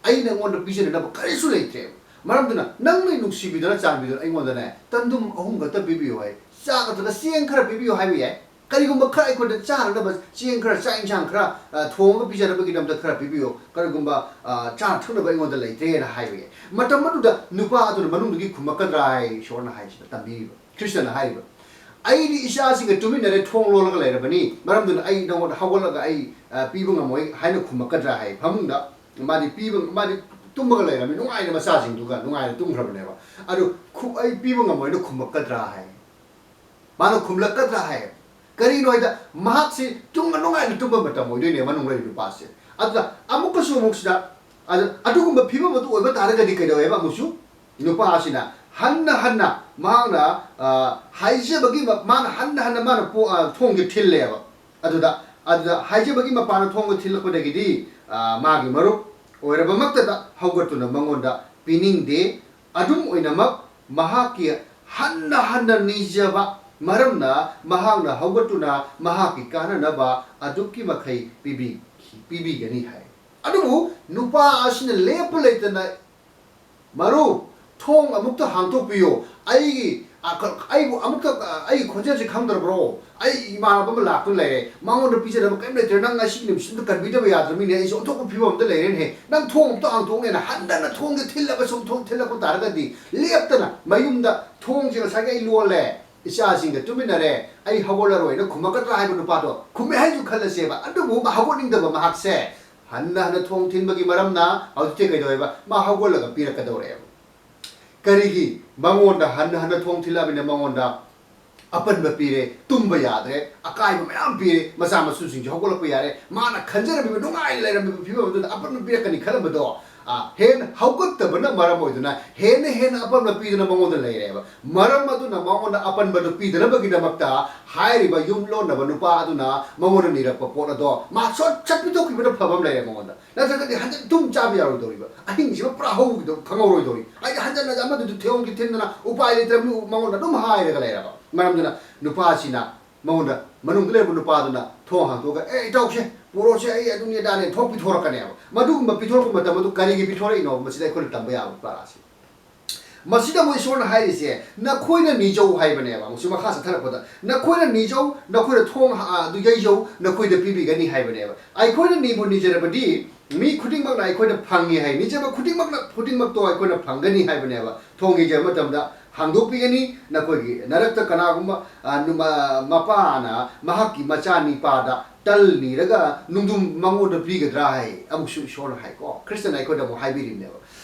ꯑꯩ ꯅꯉꯣꯟꯗ ꯄꯤꯖꯅꯅꯕ ꯀꯔꯤꯁꯨ ꯂꯩꯇ꯭ꯔꯦ꯫ ꯃꯔꯝꯗꯨꯅ ꯅꯪꯅ ꯅꯨꯡꯁꯤꯕꯤꯗꯨꯅ ꯆꯥꯟꯕꯤꯗꯨꯅ ꯑꯩꯉꯣꯟꯗꯅꯦ ꯇꯟꯗꯨꯝ ꯑꯍꯨꯝ ꯈꯛꯇ ꯄꯤꯕꯤꯌꯨ" ꯍꯥꯏ꯫ "ꯆꯥꯛ ꯅꯠꯇ꯭ꯔꯒ ꯆꯦꯡ ꯈꯔ ꯄꯤꯕꯤꯌꯨ" ꯍꯥꯏꯕ ꯌꯥꯏ꯫ ꯀꯔꯤꯒꯨꯝꯕ ꯈꯔ ꯑꯩꯈꯣꯏꯗ ꯆꯥꯅꯅꯕ ꯆꯦꯡ ꯈꯔ, ꯆꯥꯛ ꯏꯟꯁꯥꯡ ꯈꯔ, ꯑ, ꯊꯣꯡꯉꯒ ꯄꯤꯖꯅꯕꯒꯤꯗꯃꯛꯇ ꯈꯔ ꯄꯤꯕꯤꯌꯨ꯫ ꯀꯔꯤꯒꯨꯝꯕ, ꯑ, ꯆꯥꯅ ꯊꯛꯅꯕ ꯑꯩꯉꯣꯟꯗ ꯂꯩꯇ꯭ꯔꯦꯅ ꯍꯥꯏꯕ ꯌꯥꯏ꯫ ꯃꯇꯝ ꯑꯗꯨꯗ ꯅꯨꯄꯥ ꯑꯗꯨꯅ ꯃꯅꯨꯡꯗꯒꯤ ꯈꯨꯝꯃꯛꯀꯗ꯭ꯔꯥ ꯍꯥꯏ ꯏꯁꯣꯔꯅ ꯍꯥꯏꯁꯤꯗ ꯇꯝꯕꯤꯔꯤꯕ꯫ ꯈ꯭ꯔꯤꯁꯇꯅ ꯍꯥꯏꯔꯤꯕ, "ꯑꯩꯗꯤ ꯏꯆꯥꯁꯤꯡꯒ ꯇꯨꯃꯤꯟꯅꯔꯦ, ꯊꯣꯡ ꯂꯣꯜꯂꯒ ꯂꯩꯔꯕꯅꯤ, ꯃꯔꯝꯗꯨꯅ ꯑꯩ ꯅꯉꯣꯟꯗ ꯍꯧꯒꯠꯂꯒ ꯑꯩ, ꯑ, ꯄꯤꯕ ꯉꯝꯃꯣꯏ" ꯍꯥꯏꯅ ꯈꯨꯝꯃꯛꯀꯗ꯭ꯔꯥ ꯍꯥꯏ꯫ ꯐꯃꯨꯡꯗ ꯃꯥꯗꯤ ꯄꯤꯕ, ꯃꯥꯗꯤ ꯇꯨꯝꯃꯒ ꯂꯩꯔꯕꯅꯤ, ꯅꯨꯡꯉꯥꯏꯅ ꯃꯆꯥꯁꯤꯡꯗꯨꯒ ꯅꯨꯡꯉꯥꯏꯅ ꯇꯨꯝꯈ꯭ꯔꯕꯅꯦꯕ꯫ ꯑꯗꯨ ꯈꯨ-, "ꯑꯩ ꯄꯤꯕ ꯉꯝꯃꯣꯏꯅ" ꯈꯨꯝꯃꯛꯀꯗ꯭ꯔꯥ ꯍꯥꯏ꯫ ꯃꯥꯅ ꯈꯨꯝꯂꯛꯀꯗ꯭ꯔꯥ ꯍꯥꯏ꯫ ꯀꯔꯤꯅꯣ ꯍꯥꯏꯗ, ꯃꯍꯥꯛꯁꯤ ꯇꯨꯝꯕ ꯅꯨꯡꯉꯥꯏꯅ ꯇꯨꯝꯕ ꯃꯇꯝ ꯑꯣꯏꯗꯣꯏꯅꯦ ꯃꯅꯨꯡ ꯂꯩꯔꯤꯕ ꯅꯨꯄꯥꯁꯦ꯫ ꯑꯗꯨꯗ ꯑꯃꯨꯛꯀꯁꯨ ꯑꯃꯨꯛ ꯁꯤꯗ, ꯑꯗꯨ, ꯑꯗꯨꯒꯨꯝꯕ ꯐꯤꯕꯝ ꯑꯗꯨ ꯑꯣꯏꯕ ꯇꯥꯔꯒꯗꯤ ꯀꯩꯗꯧꯋꯦꯕ? ꯑꯃꯨꯛꯁꯨ ꯅꯨꯄꯥ ꯑꯁꯤꯅ ꯍꯟꯅ ꯍꯟꯅ ꯃꯍꯥꯛꯅ, ꯑ, ꯍꯥꯏꯖꯕꯒꯤ ꯃ-, ꯃꯥꯅ ꯍꯟꯅ ꯍꯟꯅ ꯃꯥꯅ ꯄꯣ-, ꯑ, ꯊꯣꯡꯁꯦ ꯊꯤꯜꯂꯦꯕ꯫ ꯑꯗꯨꯗ, ꯑꯗꯨꯗ ꯍꯥꯏꯖꯕꯒꯤ ꯃꯄꯥꯟꯅ ꯊꯣꯡꯗꯣ ꯊꯤꯜꯂꯛꯄꯗꯒꯤꯗꯤ, ꯑ, ꯃꯥꯒꯤ ꯃꯔꯨꯞ ꯑꯣꯏꯔꯕꯃꯛꯇꯗ ꯍꯧꯒꯠꯇꯨꯅ ꯃꯉꯣꯟꯗ ꯄꯤꯅꯤꯡꯗꯦ꯫ ꯑꯗꯨꯝ ꯑꯣꯏꯅꯃꯛ, ꯃꯍꯥꯛꯀꯤ ꯍꯟꯅ ꯍꯟꯅ ꯅꯤꯖꯕ ꯃꯔꯝꯅ ꯃꯍꯥꯛꯅ ꯍꯧꯒꯠꯇꯨꯅ ꯃꯍꯥꯛꯀꯤ ꯀꯥꯟꯅꯅꯕ ꯑꯗꯨꯛꯀꯤ ꯃꯈꯩ ꯄꯤꯕꯤ-, ꯄꯤꯕꯤꯒꯅꯤ ꯍꯥꯏ꯫ ꯑꯗꯨꯕꯨ ꯅꯨꯄꯥ ꯑꯁꯤꯅ ꯂꯦꯞꯄ ꯂꯩꯇꯅ, "ꯃꯔꯨꯞ, ꯊꯣꯡ ꯑꯃꯨꯛꯇ ꯍꯥꯡꯗꯣꯛꯄꯤꯌꯨ꯫ ꯑꯩꯒꯤ, ꯑ, ꯀ-, ꯑꯩꯕꯨ ꯑꯃꯨꯛꯇ, ꯑ, ꯑꯩꯒꯤ ꯈꯣꯟꯖꯦꯜꯁꯤ ꯈꯪꯗ꯭ꯔꯕ꯭ꯔꯣ? ꯑꯩ ꯏꯃꯥꯟꯅꯕ ꯑꯃ ꯂꯥꯛꯇꯨꯅ ꯂꯩꯔꯦ꯫ ꯃꯉꯣꯟꯗ ꯄꯤꯖꯅꯕ ꯀꯔꯤꯝ ꯂꯩꯇ꯭ꯔꯦ꯫ ꯅꯪ ꯉꯁꯤꯒꯤ ꯅꯨꯃꯤꯠꯁꯤꯗ ꯀꯟꯕꯤꯗꯕ ꯌꯥꯗ꯭ꯔꯕꯅꯤꯅꯦ꯫ ꯑꯩꯁꯨ ꯑꯣꯟꯊꯣꯛꯄ ꯐꯤꯕꯝ ꯑꯃꯗ ꯂꯩꯔꯦꯅꯦꯍꯦ꯫ ꯅꯪ ꯊꯣꯡ ꯑꯃꯨꯛꯇ ꯍꯥꯡꯗꯣꯛꯅꯦꯅ" ꯍꯟꯗꯅ ꯊꯣꯡꯁꯦ ꯊꯤꯜꯂꯒ ꯁꯨꯝ ꯊꯣꯡ ꯊꯤꯜꯂꯛꯄ ꯇꯥꯔꯒꯗꯤ, ꯂꯦꯞꯇꯅ ꯃꯌꯨꯝꯗ ꯊꯣꯡꯁꯦ ꯉꯁꯥꯏꯒꯤ ꯑꯩ ꯂꯣꯜꯂꯦ, ꯏꯆꯥꯁꯤꯡꯒ ꯇꯨꯃꯤꯟꯅꯔꯦ, ꯑꯩ ꯍꯧꯒꯠꯂꯔꯣꯏꯅ ꯈꯨꯝꯃꯛꯀꯗ꯭ꯔꯥ ꯍꯥꯏꯕ ꯅꯨꯄꯥꯗꯣ ꯈꯨꯝꯃꯦ ꯍꯥꯏꯁꯨ ꯈꯜꯂꯁꯦꯕ꯫ ꯑꯗꯨꯕꯨ ꯃꯥ ꯍꯧꯒꯠꯅꯤꯡꯗꯕ ꯃꯍꯥꯛꯁꯦ ꯍꯟꯅ ꯍꯟꯅ ꯊꯣꯡ ꯊꯤꯟꯕꯒꯤ ꯃꯔꯝꯅ ꯍꯧꯖꯤꯛꯇꯤ ꯀꯩꯗꯧꯋꯦꯕ? ꯃꯥ ꯍꯧꯒꯠꯂꯒ ꯄꯤꯔꯛꯀꯗꯧꯔꯦꯕ꯫ ꯀꯔꯤꯒꯤ? ꯃꯉꯣꯟꯗ ꯍꯟꯅ ꯍꯟꯅ ꯊꯣꯡ ꯊꯤꯜꯂꯛꯑꯕꯅꯤꯅ ꯃꯉꯣꯟꯗ ꯑꯄꯟꯕ ꯄꯤꯔꯦ, ꯇꯨꯝꯕ ꯌꯥꯗ꯭ꯔꯦ, ꯑꯀꯥꯏꯕ ꯃꯌꯥꯝ ꯄꯤꯔꯦ, ꯃꯆꯥ ꯃꯁꯨꯁꯤꯡꯁꯨ ꯍꯧꯒꯠꯂꯛꯄ ꯌꯥꯔꯦ, ꯃꯥꯅ ꯈꯟꯖꯔꯝꯃꯤꯕ ꯅꯨꯡꯉꯥꯏꯅ ꯂꯩꯔꯝꯃꯤꯕ ꯐꯤꯕꯝ ꯑꯗꯨꯗ ꯑꯄꯟꯕ ꯄꯤꯔꯛꯀꯅꯤ ꯈꯜꯂꯝꯕꯗꯣ, ꯑ, ꯍꯦꯟꯅ ꯍꯧꯒꯠꯇꯕꯅ ꯃꯔꯝ ꯑꯣꯏꯗꯨꯅ ꯍꯦꯟꯅ ꯍꯦꯟꯅ ꯑꯄꯟꯕ ꯄꯤꯗꯨꯅ ꯃꯉꯣꯟꯗ ꯂꯩꯔꯦꯕ꯫ ꯃꯔꯝ ꯑꯗꯨꯅ ꯃꯉꯣꯟꯗ ꯑꯄꯟꯕꯗꯨ ꯄꯤꯗꯅꯕꯒꯤꯗꯃꯛꯇ ꯍꯥꯏꯔꯤꯕ ꯌꯨꯝ ꯂꯣꯟꯅꯕ ꯅꯨꯄꯥ ꯑꯗꯨꯅ ꯃꯉꯣꯟꯗ ꯅꯤꯔꯛꯄ ꯄꯣꯠ ꯑꯗꯣ ꯃꯥ ꯁꯣꯠ ꯁꯠ ꯄꯤꯊꯣꯛꯈꯤꯕꯅ ꯐꯕ ꯑꯃ ꯂꯩꯔꯦ ꯃꯉꯣꯟꯗ꯫ ꯅꯠꯇ꯭ꯔꯒꯗꯤ ꯍꯟꯖꯤꯟ ꯇꯨꯝ ꯆꯥꯕ ꯌꯥꯔꯣꯏꯗꯧꯔꯤꯕ, ꯑꯍꯤꯡꯁꯤꯃ ꯄꯨꯔꯥ ꯍꯧꯈꯤꯗꯧ ꯈꯪꯍꯧꯔꯣꯏꯗꯧꯔꯤ꯫ ꯍꯥꯏꯗꯤ ꯍꯟꯖꯟꯅ ꯑꯃꯗꯨꯗ ꯊꯤꯌꯣꯡꯒꯤ ꯊꯤꯟꯗꯅ ꯎꯄꯥꯏ ꯂꯩꯇ꯭ꯔꯕꯅꯤ, ꯃꯉꯣꯟꯗ ꯑꯗꯨꯝ ꯍꯥꯏꯔꯒ ꯂꯩꯔꯕ꯫ ꯃꯔꯝꯗꯨꯅ ꯅꯨꯄꯥꯁꯤꯅ ꯃꯉꯣꯟꯗ, ꯃꯅꯨꯡꯗ ꯂꯩꯔꯝꯕ ꯅꯨꯄꯥꯗꯨꯅ ꯊꯣꯡ ꯍꯥꯡꯗꯣꯛꯑꯒ, "ꯑꯦ, ꯏꯇꯥꯎꯁꯦ, ꯄꯨꯔꯛꯑꯣꯁꯦ, ꯑꯩ ꯑꯗꯨꯅꯤ ꯑꯗꯥꯅꯦ", ꯊꯣꯛ ꯄꯤꯊꯣꯔꯛꯀꯅꯦꯕ꯫ ꯃꯗꯨꯒꯨꯝꯕ ꯄꯤꯊꯣꯔꯛꯄ ꯃꯇꯝ ꯑꯗꯨ ꯀꯔꯤꯒꯤ ꯄꯤꯊꯣꯔꯛꯏꯅꯣ? ꯃꯁꯤꯗ ꯑꯩꯈꯣꯏꯅ ꯇꯝꯕ ꯌꯥꯕ ꯄꯔꯥꯁꯦ꯫ ꯃꯁꯤꯗ ꯑꯃꯨꯛ ꯏꯁꯣꯔꯅ ꯍꯥꯏꯔꯤꯁꯦ, "ꯅꯈꯣꯏꯅ ꯅꯤꯖꯧ" ꯍꯥꯏꯕꯅꯦꯕ꯫ ꯑꯃꯨꯛꯁꯨ ꯃꯈꯥ ꯆꯠꯊꯔꯛꯄꯗ, "ꯅꯈꯣꯏꯅ ꯅꯤꯖꯧ, ꯅꯈꯣꯏꯅ ꯊꯣꯡ ꯍꯥ-, ꯑꯗꯨ ꯌꯩꯖꯧ, ꯅꯈꯣꯏꯗ ꯄꯤꯕꯤꯒꯅꯤ" ꯍꯥꯏꯕꯅꯦꯕ꯫ ꯑꯩꯈꯣꯏꯅ ꯅꯤꯕꯨ ꯅꯤꯖꯔꯕꯗꯤ, ꯃꯤ ꯈꯨꯗꯤꯡꯃꯛꯅ ꯑꯩꯈꯣꯏꯅ ꯐꯪꯉꯤ ꯍꯥꯏ, ꯅꯤꯖꯕ ꯈꯨꯗꯤꯡꯃꯛꯅ, ꯈꯨꯗꯤꯡꯃꯛꯇꯣ ꯑꯩꯈꯣꯏꯅ ꯐꯪꯒꯅꯤ ꯍꯥꯏꯕꯅꯦꯕ꯫ ꯊꯣꯡ ꯌꯩꯖꯕ ꯃꯇꯝꯗ ꯍꯥꯡꯗꯣꯛꯄꯤꯒꯅꯤ꯫ ꯅꯈꯣꯏꯒꯤ ꯅꯔꯛꯇ ꯀꯅꯥꯒꯨꯝꯕ, ꯑ, ꯅꯨꯃ-, ꯃꯄꯥꯅ ꯃꯍꯥꯛꯀꯤ ꯃꯆꯥ ꯅꯤꯄꯥꯗ ꯇꯜ ꯅꯤꯔꯒ ꯅꯨꯡꯗꯨꯝ ꯃꯉꯣꯟꯗ ꯄꯤꯒꯗ꯭ꯔꯥ ꯍꯥꯏ꯫ ꯑꯃꯨꯛꯁꯨ ꯏꯁꯣꯔꯅ ꯍꯥꯏꯀꯣ, ꯈ꯭ꯔꯤꯁꯇꯅ ꯑꯩꯈꯣꯏꯗ ꯑꯃꯨꯛ ꯍꯥꯏꯕꯤꯔꯤꯕꯅꯦꯕ꯫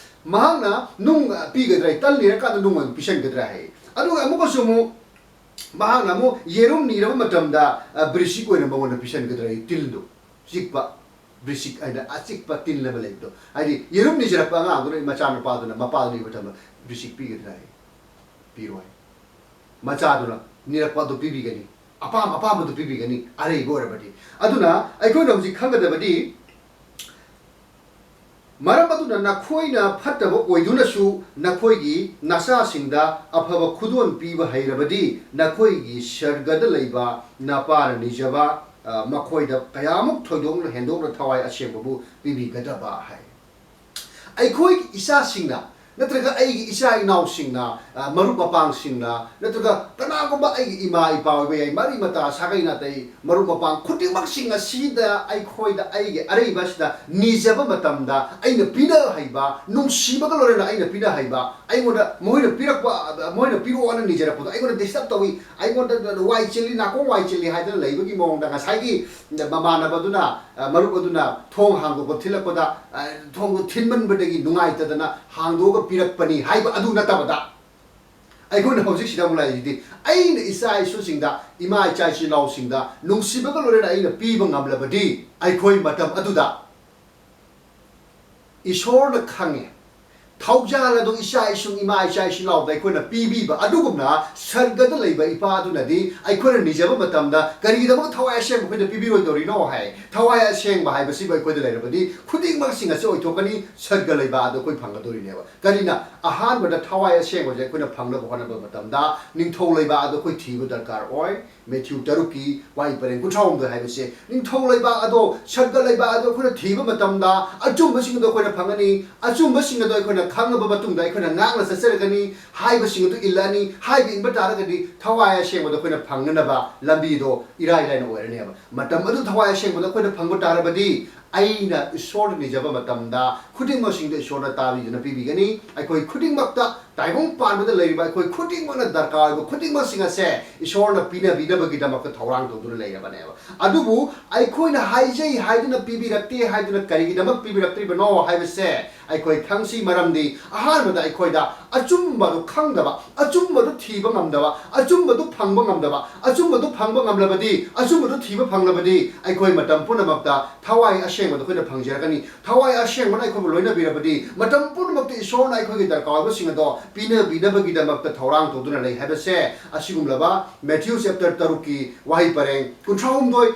ꯃꯍꯥꯛꯅ ꯅꯨꯡ ꯄꯤꯒꯗ꯭ꯔꯥ, ꯇꯜ ꯅꯤꯔꯀꯥꯟꯗ ꯅꯨꯡ ꯑꯣꯏꯅ ꯄꯤꯁꯟꯒꯗ꯭ꯔꯥ ꯍꯥꯏ꯫ ꯑꯗꯨꯒ ꯑꯃꯨꯛꯀꯁꯨ ꯑꯃꯨꯛ ꯃꯍꯥꯛꯅ ꯑꯃꯨꯛ ꯌꯦꯔꯨꯝ ꯅꯤꯔꯕ ꯃꯇꯝꯗ, ꯑ, ꯕ꯭ꯔꯤꯁꯤꯛ ꯑꯣꯏꯅ ꯃꯉꯣꯟꯗ ꯄꯤꯁꯟꯒꯗ꯭ꯔꯥ ꯍꯥꯏ, ꯇꯤꯜꯗꯨ ꯆꯤꯛꯄ꯫ ꯕ꯭ꯔꯤꯁꯤꯛ ꯍꯥꯏꯅ ꯑꯆꯤꯛꯄ ꯇꯤꯟ ꯑꯃ ꯂꯩꯕꯗꯣ, ꯍꯥꯏꯗꯤ ꯌꯦꯔꯨꯝ ꯅꯤꯖꯔꯛꯄ ꯑꯉꯥꯡꯗꯨꯅ ꯃꯆꯥꯅꯨꯄꯥꯗꯨꯅ ꯃꯄꯥꯗꯨꯅ ꯏꯕ ꯊꯝꯕ ꯕ꯭ꯔꯤꯁꯤꯛ ꯄꯤꯒꯗ꯭ꯔꯥ? ꯍꯥꯏ, ꯄꯤꯔꯣꯏ꯫ ꯃꯆꯥꯗꯨꯅ ꯅꯤꯔꯛꯄ ꯑꯗꯨ ꯄꯤꯕꯤꯒꯅꯤ, ꯑꯄꯥꯝ ꯑꯄꯥꯝꯕꯗꯨ ꯄꯤꯕꯤꯒꯅꯤ, ꯑꯔꯩꯕ ꯑꯣꯏꯔꯕꯗꯤ꯫ ꯑꯗꯨꯅ ꯑꯩꯈꯣꯏꯅ ꯍꯧꯖꯤꯛ ꯈꯪꯒꯗꯕꯗꯤ, ꯃꯔꯝ ꯑꯗꯨꯅ ꯅꯈꯣꯏꯅ ꯐꯠꯇꯕ ꯑꯣꯏꯗꯨꯅꯁꯨ ꯅꯈꯣꯏꯒꯤ ꯅꯆꯥꯁꯤꯡꯗ ꯑꯐꯕ ꯈꯨꯗꯣꯜ ꯄꯤꯕ ꯍꯩꯔꯕꯗꯤ, ꯅꯈꯣꯏꯒꯤ ꯁꯔꯒꯗ ꯂꯩꯕ ꯅꯄꯥꯅ ꯅꯤꯖꯕ, ꯑ, ꯃꯈꯣꯏꯗ ꯀꯌꯥꯃꯨꯛ ꯊꯣꯏꯗꯣꯛꯅ ꯍꯦꯟꯗꯣꯛꯅ ꯊꯋꯥꯏ ꯑꯁꯦꯡꯕꯕꯨ ꯄꯤꯕꯤꯒꯗꯕ ꯍꯥꯏ꯫ ꯑꯩꯈꯣꯏꯒꯤ ꯏꯆꯥꯁꯤꯡꯅ, ꯅꯠꯇ꯭ꯔꯒ ꯑꯩꯒꯤ ꯏꯆꯥ ꯏꯅꯥꯎꯁꯤꯡꯅ, ꯑ, ꯃꯔꯨꯞ ꯃꯄꯥꯡꯁꯤꯡꯅ, ꯅꯠꯇ꯭ꯔꯒ ꯀꯅꯥꯒꯨꯝꯕ ꯑꯩꯒꯤ ꯏꯃꯥ ꯏꯄꯥ ꯑꯣꯏꯕ ꯌꯥꯏ, ꯃꯔꯤ ꯃꯇꯥ, ꯁꯥꯒꯩ ꯅꯥꯇꯩ, ꯃꯔꯨꯞ ꯃꯄꯥꯡ ꯈꯨꯗꯤꯡꯃꯛꯁꯤꯡ ꯑꯁꯤꯗ ꯑꯩꯈꯣꯏꯗ ꯑꯩꯒꯤ ꯑꯔꯩꯕ ꯑꯁꯤꯗ ꯅꯤꯖꯕ ꯃꯇꯝꯗ, ꯑꯩꯅ ꯄꯤꯅ ꯍꯩꯕ, ꯅꯨꯡꯁꯤꯕꯒ ꯂꯣꯏꯅꯅ ꯑꯩꯅ ꯄꯤꯅ ꯍꯩꯕ, ꯑꯩꯉꯣꯟꯗ ꯃꯣꯏꯅ ꯄꯤꯔꯛꯄ, ꯃꯣꯏꯅ ꯄꯤꯔꯛꯑꯣꯅ ꯅꯤꯖꯔꯛꯄꯗꯣ ꯑꯩꯉꯣꯟꯗ ꯗꯤꯁꯇꯔꯕ ꯇꯧꯏ, ꯑꯩꯉꯣꯟꯗ ꯋꯥꯏ ꯆꯤꯜꯂꯤ, ꯅꯥꯀꯣꯡ ꯋꯥꯏ ꯆꯤꯜꯂꯤ ꯍꯥꯏꯗꯅ ꯂꯩꯕꯒꯤ ꯃꯑꯣꯡꯗ ꯉꯁꯥꯏꯒꯤ ꯃꯃꯥꯟꯅꯕꯗꯨꯅ, ꯑ, ꯃꯔꯨꯞ ꯑꯗꯨꯅ ꯊꯣꯡ ꯍꯥꯡꯗꯣꯛꯄ ꯊꯤꯜꯂꯛꯄꯗ, ꯑ, ꯊꯣꯡꯗꯣ ꯊꯤꯟꯃꯟꯕꯗꯒꯤ ꯅꯨꯡꯉꯥꯏꯇꯗꯅ ꯍꯥꯡꯗꯣꯛꯑꯒ ꯄꯤꯔꯛꯄꯅꯤ ꯍꯥꯏꯕ ꯑꯗꯨ ꯅꯠꯇꯕꯗ, ꯑꯩꯈꯣꯏꯅ ꯍꯧꯖꯤꯛ ꯁꯤꯗ ꯑꯃꯨꯛ ꯂꯥꯛꯏꯁꯤꯗꯤ, ꯑꯩꯅ ꯏꯆꯥ ꯏꯁꯨꯁꯤꯡꯗ, ꯏꯃꯥ ꯏꯆꯥ ꯏꯆꯤꯜ ꯏꯅꯥꯎꯁꯤꯡꯗ ꯅꯨꯡꯁꯤꯕꯒ ꯂꯣꯏꯅꯅ ꯑꯩꯅ ꯄꯤꯕ ꯉꯝꯂꯕꯗꯤ, ꯑꯩꯈꯣꯏ ꯃꯇꯝ ꯑꯗꯨꯗ ꯏꯁꯣꯔꯅ ꯈꯪꯉꯦ꯫ ꯊꯧꯖꯥꯜ ꯑꯗꯨ ꯏꯆꯥ ꯏꯁꯨ, ꯏꯃꯥ ꯏꯆꯥ ꯏꯁꯨ ꯏꯅꯥꯎꯗ ꯑꯩꯈꯣꯏꯅ ꯄꯤꯕꯤꯕ ꯑꯗꯨꯒꯨꯝꯅ, ꯁꯔꯒꯗ ꯂꯩꯕ ꯏꯄꯥ ꯑꯗꯨꯅꯗꯤ ꯑꯩꯈꯣꯏꯅ ꯅꯤꯖꯕ ꯃꯇꯝꯗ ꯀꯔꯤꯒꯤꯗꯃꯛ ꯊꯋꯥꯏ ꯑꯁꯦꯡꯕ ꯑꯩꯈꯣꯏꯗ ꯄꯤꯕꯤꯔꯣꯏꯗꯧꯔꯤꯅꯣ ꯍꯥꯏ꯫ ꯊꯋꯥꯏ ꯑꯁꯦꯡꯕ ꯍꯥꯏꯕꯁꯤꯕꯨ ꯑꯩꯈꯣꯏꯗ ꯂꯩꯔꯕꯗꯤ ꯈꯨꯗꯤꯡꯃꯛꯁꯤꯡ ꯑꯁꯤ ꯑꯣꯏꯊꯣꯛꯀꯅꯤ, ꯁꯔꯒ ꯂꯩꯕ ꯑꯗꯨ ꯑꯩꯈꯣꯏ ꯐꯪꯒꯗꯧꯔꯤꯅꯦꯕ꯫ ꯀꯔꯤꯅ? ꯑꯍꯥꯟꯕꯗ ꯊꯋꯥꯏ ꯑꯁꯦꯡꯕꯁꯦ ꯑꯩꯈꯣꯏꯅ ꯐꯪꯅꯕ ꯍꯣꯠꯅꯕ ꯃꯇꯝꯗ ꯅꯤꯡꯊꯧ ꯂꯩꯕꯥꯛ ꯑꯗꯨ ꯑꯩꯈꯣꯏ ꯊꯤꯕ ꯗꯔꯀꯥꯔ ꯑꯣꯏ꯫ ꯃꯦꯊ꯭ꯌꯨ ꯇꯔꯨꯛꯀꯤ ꯋꯥꯍꯩ ꯄꯔꯦꯡ ꯀꯨꯟꯊ꯭ꯔꯥ ꯍꯨꯝꯗꯣꯏ ꯍꯥꯏꯕꯁꯦ, ꯅꯤꯡꯊꯧ ꯂꯩꯕꯥꯛ ꯑꯗꯣ, ꯁꯔꯒ ꯂꯩꯕꯥꯛ ꯑꯗꯣ ꯑꯩꯈꯣꯏꯅ ꯊꯤꯕ ꯃꯇꯝꯗ ꯑꯆꯨꯝꯕꯁꯤꯡ ꯑꯗꯣ ꯑꯩꯈꯣꯏꯅ ꯈꯪꯒꯅꯤ꯫ ꯑꯆꯨꯝꯕꯁꯤꯡ ꯑꯗꯣ ꯑꯩꯈꯣꯏꯅ ꯈꯪꯂꯕ ꯃꯇꯨꯡꯗ ꯑꯩꯈꯣꯏꯅ ꯉꯥꯛꯅ ꯆꯠꯆꯔꯒꯅꯤ, ꯍꯥꯏꯕꯁꯤꯡ ꯑꯗꯨ ꯏꯜꯂꯛꯑꯅꯤ꯫ ꯍꯥꯏꯕ ꯏꯟꯕ ꯇꯥꯔꯒꯗꯤ ꯊꯋꯥꯏ ꯑꯁꯦꯡꯕꯗ ꯑꯩꯈꯣꯏꯅ ꯐꯪꯅꯅꯕ ꯂꯝꯕꯤꯗꯣ ꯏꯔꯥꯏ ꯂꯥꯏꯅ ꯑꯣꯏꯔꯅꯦꯕ꯫ ꯃꯇꯝ ꯑꯗꯨ ꯊꯋꯥꯏ ꯑꯁꯦꯡꯕꯗ ꯑꯩꯈꯣꯏꯅ ꯐꯪꯕ ꯇꯥꯔꯕꯗꯤ, ꯑꯩꯅ ꯏꯁꯣꯔꯗ ꯅꯤꯖꯕ ꯃꯇꯝꯗ ꯈꯨꯗꯤꯡꯃꯛꯁꯤꯡꯗꯣ ꯏꯁꯣꯔꯅ ꯇꯥꯕꯤꯗꯨꯅ ꯄꯤꯕꯤꯒꯅꯤ꯫ ꯑꯩꯈꯣꯏ ꯈꯨꯗꯤꯡꯃꯛꯇ, ꯇꯥꯏꯕꯪ ꯄꯥꯟꯕꯗ ꯂꯩꯔꯤꯕ ꯑꯩꯈꯣꯏ ꯈꯨꯗꯤꯡꯃꯛꯅ ꯗꯔꯀꯥꯔ ꯑꯣꯏꯕ ꯈꯨꯗꯤꯡꯃꯛꯁꯤꯡ ꯑꯁꯦ ꯏꯁꯣꯔꯅ ꯄꯤꯅꯕꯤꯅꯕꯒꯤꯗꯃꯛꯇ ꯊꯧꯔꯥꯡ ꯇꯧꯗꯨꯅ ꯂꯩꯔꯕꯅꯦꯕ꯫ ꯑꯗꯨꯕꯨ ꯑꯩꯈꯣꯏꯅ ꯍꯥꯏꯖꯩ ꯍꯥꯏꯗꯨꯅ ꯄꯤꯕꯤꯔꯛꯇꯦ ꯍꯥꯏꯗꯨꯅ ꯀꯔꯤꯒꯤꯗꯃꯛ ꯄꯤꯕꯤꯔꯛꯇ꯭ꯔꯤꯕꯅꯣ ꯍꯥꯏꯕꯁꯦ ꯑꯩꯈꯣꯏ ꯈꯪꯁꯤ꯫ ꯃꯔꯝꯗꯤ ꯑꯍꯥꯟꯕꯗ ꯑꯩꯈꯣꯏꯗ ꯑꯆꯨꯝꯕꯗꯨ ꯈꯪꯗꯕ, ꯑꯆꯨꯝꯕꯗꯨ ꯊꯤꯕ ꯉꯝꯗꯕ, ꯑꯆꯨꯝꯕꯗꯨ ꯐꯪꯕ ꯉꯝꯗꯕ, ꯑꯆꯨꯝꯕꯗꯨ ꯐꯪꯕ ꯉꯝꯂꯕꯗꯤ, ꯑꯆꯨꯝꯕꯗꯨ ꯊꯤꯕ ꯐꯪꯂꯕꯗꯤ, ꯑꯩꯈꯣꯏ ꯃꯇꯝ ꯄꯨꯝꯅꯃꯛꯇ ꯊꯋꯥꯏ ꯑꯁꯦꯡꯕꯗꯨ ꯑꯩꯈꯣꯏꯅ ꯐꯪꯖꯔꯛꯀꯅꯤ꯫ ꯊꯋꯥꯏ ꯑꯁꯦꯡꯕꯅ ꯑꯩꯈꯣꯏꯕꯨ ꯂꯣꯏꯅꯕꯤꯔꯕꯗꯤ, ꯃꯇꯝ ꯄꯨꯝꯅꯃꯛꯇ ꯏꯁꯣꯔꯅ ꯑꯩꯈꯣꯏꯒꯤ ꯗꯔꯀꯥꯔ ꯑꯣꯏꯕꯁꯤꯡ ꯑꯗꯣ ꯄꯤꯅꯕꯤꯅꯕꯒꯤꯗꯃꯛꯇ ꯊꯧꯔꯥꯡ ꯇꯧꯗꯨꯅ ꯂꯩ ꯍꯥꯏꯕꯁꯦ, ꯑꯁꯤꯒꯨꯝꯂꯕ ꯃꯦꯊ꯭ꯌꯨ ꯆꯦꯞꯇꯔ ꯇꯔꯨꯛꯀꯤ ꯋꯥꯍꯩ ꯄꯔꯦꯡ ꯀꯨꯟꯊ꯭ꯔꯥ ꯍꯨꯝꯗꯣꯏ